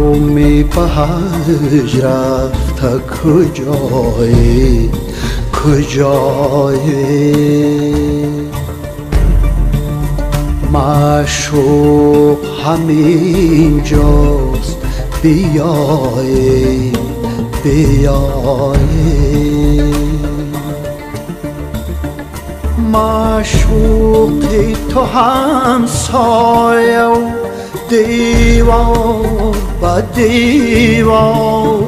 قومی به حج رفته کجایی کجایی معشوق همینجاست بیایی بیایی معشوقی تو همسایه و دیوار به دیوار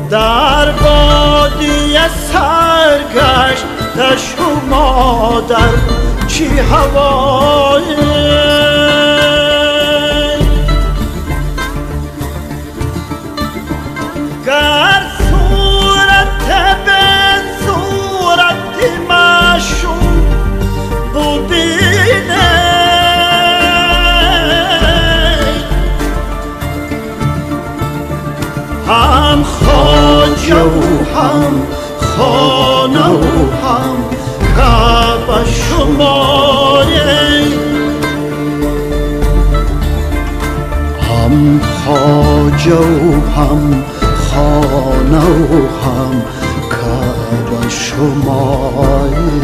در بادیه سرگشت شما در چی هوایی گر صورت به صورت معشوق ببینه هم خواجه و هم خانه و هم کعبه شمایی هم خواجه و هم خانه و هم کعبه شمایی.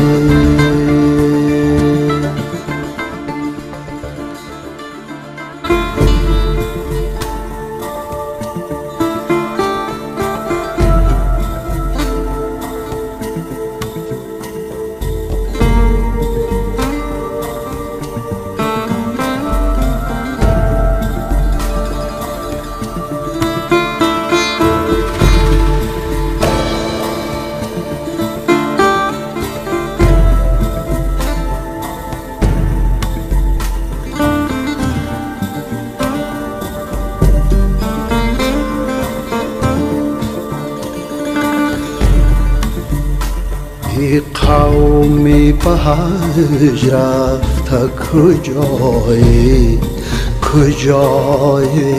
قومی به حج رفته کجایی کجایی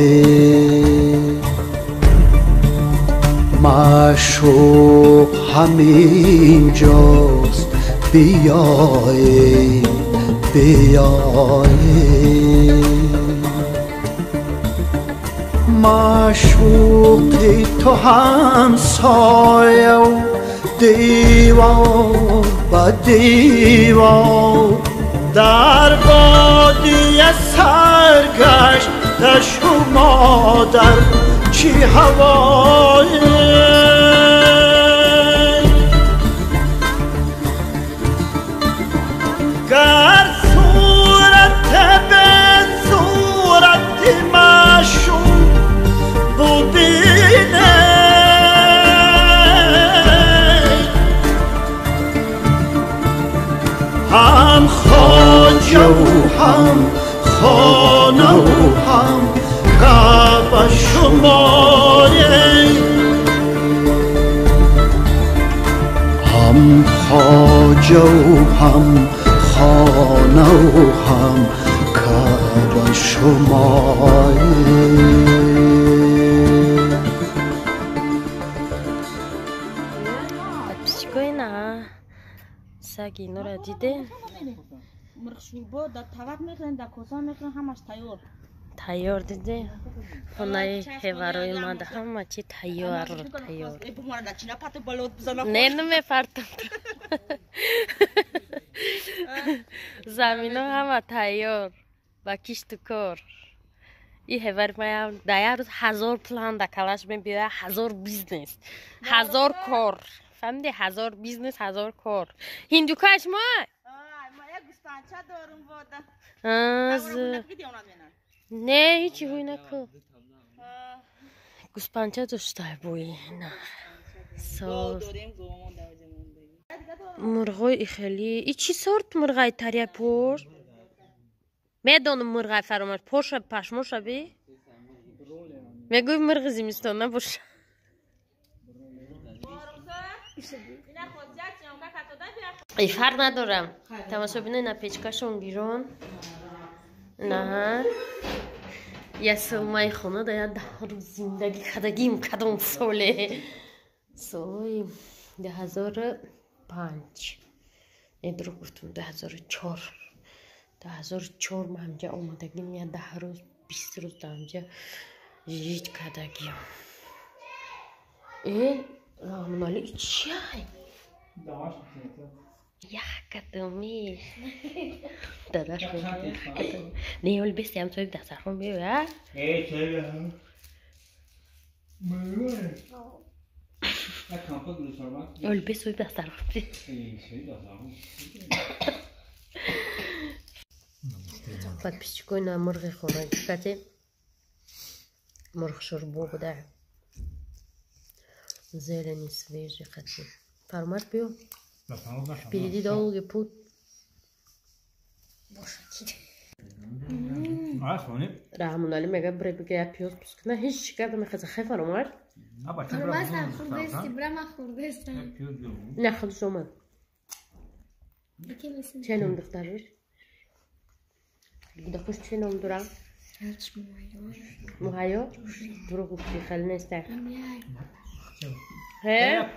معشوق همینجاست بیایی بیایی معشوقی تو همسایه و دیوار به دیوار در بادیه سرگشت شما در چی هوایی گر صورت به صورت معشوق ببینه هم خواجه و هم خانه و هم کعبه شمایی هم خواجه و هم خانه و هم کعبه شمایی. سگی نورا دیده؟ مرغ شوربا در طبق میخورن، در کوسه میخورن، همش تیار. تیار دیده؟ خونه هوارای ما ده همه چی تیار تیار. نه نمی‌پرتم. زمینا همه تیار با کشت و کار. این هوار ما در روز 1000 پلان در کلاش می‌بیاد، 1000 business، 1000 کار. فهمیدی؟ 1000 business، 1000 کار. هندوکش ما؟ ما یک گوسفندچه دارم واده. نه هیچی هوی نکن. گوسفندچه داشته بوی نه. مرغای خیلی ای چی سورت مرغای تریا پور؟ میدونم مرغای فرامرز پوش پشموش بی؟ میگوی مرغ زمستان نباشه. ای فرق ندارم. تماشا بینه نه پیچکاشون بیرون. نه. یه سومای خونه ده 10 روز زندگی کردگیم کدوم ساله. سالای 2005. نه دروغ گفتم 2004. 2004 ما همجا آمدگیم یا 10 روز 20 روز در همجا Жить кардагиам. Э, Раҳмоналӣ, чиай? Як кадоми. Дадаш мегӯяд, як кадоми. Не, оли бести ҳам соҳиби дастархон биёя. Оли бес соҳиби дастархон биё. Подписчикои на мурғи хонагӣ кате мурғ шӯрбо буда. Зелени свежий қати. Фармаш биё. Впереди долгий путь. Раҳмоналӣ мега бре бига я пиёз пус кна ҳеҷ чӣ карда мехаза хай фаромад. Не худш омад. Чӣ ном духтараш? Духтараш чӣ ном дора? Муҳайё? Дурӯғ гуфтӣ, хеле нест.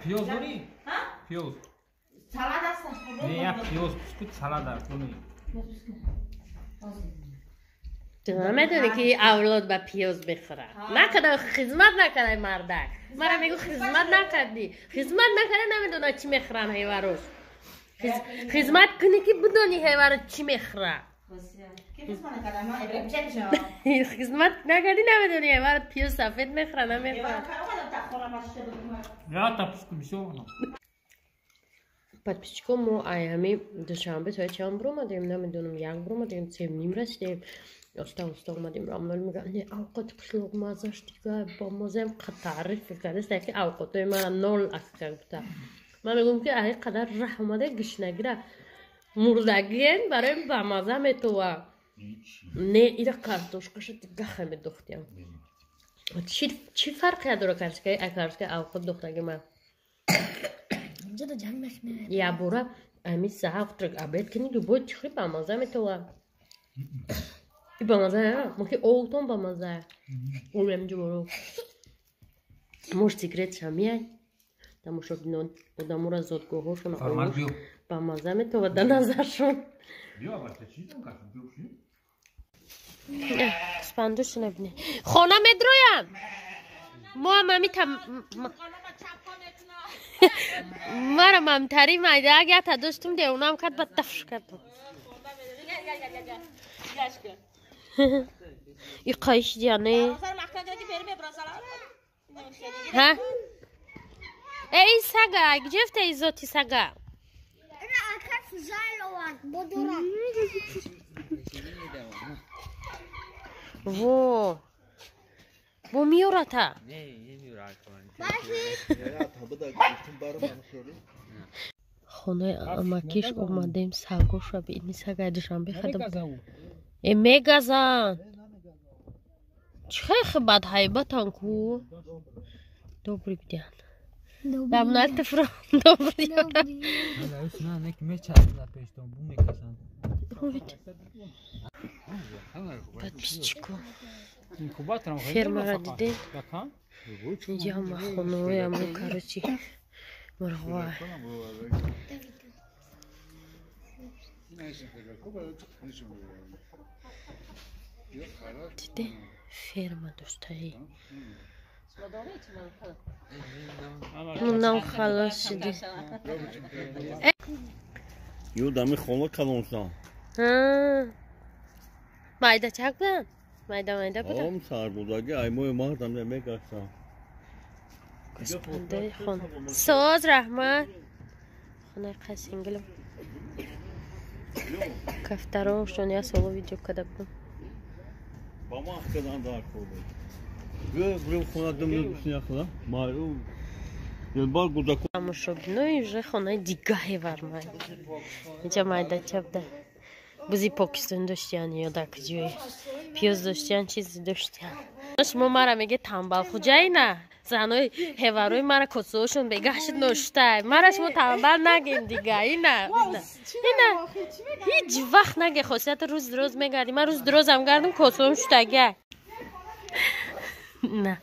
Пиёз дорӣ? Пиёз. Салат аст. Не, я пиёз пускут салат аст. Ту намедонӣ ки авлод ба пиёз бихӯрад. Накарда хизмат накардай мардак. Мара мегӯ хизмат накардӣ. Хизмат накарда намедонад чӣ мехӯранд ҳайварош. Хизмат кунӣ ки бидонӣ ҳайваро чӣ мехӯрад. Хизмат накардӣ намедонӣ ҳайваро пиёз сафед мехӯрад намехӯрад. Подписчико мо ай ҳами душанбе соати чанд биромадем, намедонам, як биромадем, сем ним расидем. Оста оста омадем. Рамнол мега не авқоти қишлоқ маззаш дига бо мазаем таъриф кардааст, ки авқотои мара нол акка гуфта. Ман мегӯям ки ай қадар раҳ омада гишнагира мурдагиен барои ба маза метова. Не ира картошкаша дига хаме духтиям. Чӣ фарқия дора картошкаи ай картошкаи авқот духтаги ман? Ябора ами завтрак обед кини любой чихи ба маза метова. И ба маза, муки олтон ба маза. Олем ҷуворо. Муш секрет шамияй. Тамошобинон одамура зодгоҳошон ба маза метова да назаршон. Спандушина бине. Хона медроям. Мо ҳам ами мара мамтари майда агар та доштум девонам кард ба тафш кардам. И қайш диане. Ҳа? Эй сага, где в tej зоти сага? Во. Бо миёрата. Хонаи амакиш омадем, сагоша бини сагаи душанбе хадам. Э мегазан. Чӣ хеле бадҳайбатан ку? Добрый день. Дамнат фро добрый. Подписчику. Фермера дидем. Яма хонояму, короче, мурғва. Диде ферма доштаи. Нам халос шуди. Ю дами хона калонсан. Майда чак будан? Майда майда будан? Ом сарбудаги аймои мардам мегашта. Гӯспандаи хона. Соз раҳмат. Хонаи қасингилам. Кафтарошон я соло видео карда будам. Ба ман кардан дар кор буд. Гӯ хона дум маълум. Дилбар гудаку. Тамошобинои уже хонаи дигаҳе вармай. Инҷа майдача буда. Бузи Покистон доштиян ё дар куҷое. Пиёз доштиян, чизе доштиян. Шумо мара меге тамбал хуҷайна. Занои ҳеварои мара косоошон бегашт ноштай. Мара шумо тамбал нагем дига. Ина. Ина. Ҳеҷ вақт наге хосият рӯз рӯз мегардӣ. Ман рӯз рӯзам гардам косоом шуштага. На.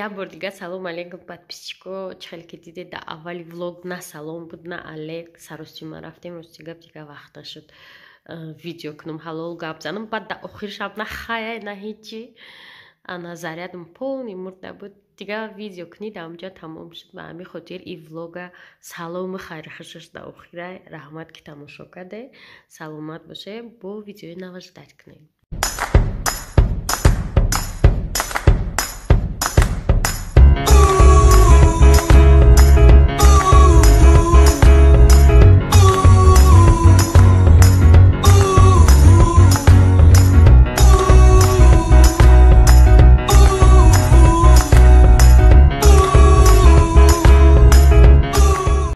Як бор дига салом алейкум, подписчико. Чӣ хеле ки дидед, дар аввали влог на салом буд, на алек. Саросима рафтем. Рости гап, дига вақт нашуд видео кунам, ҳалол гап занам. Баъд дар охири шаб на хая, на ҳечи, ана зарядам полный мурда буд. Дига видео кунӣ дар онҷо тамом шуд. Ба ҳамин хотир и влога салому хайрхушаш дар охира. Раҳмат, ки тамошо карде. Саломат боше, бо видеои нава ждать кунем.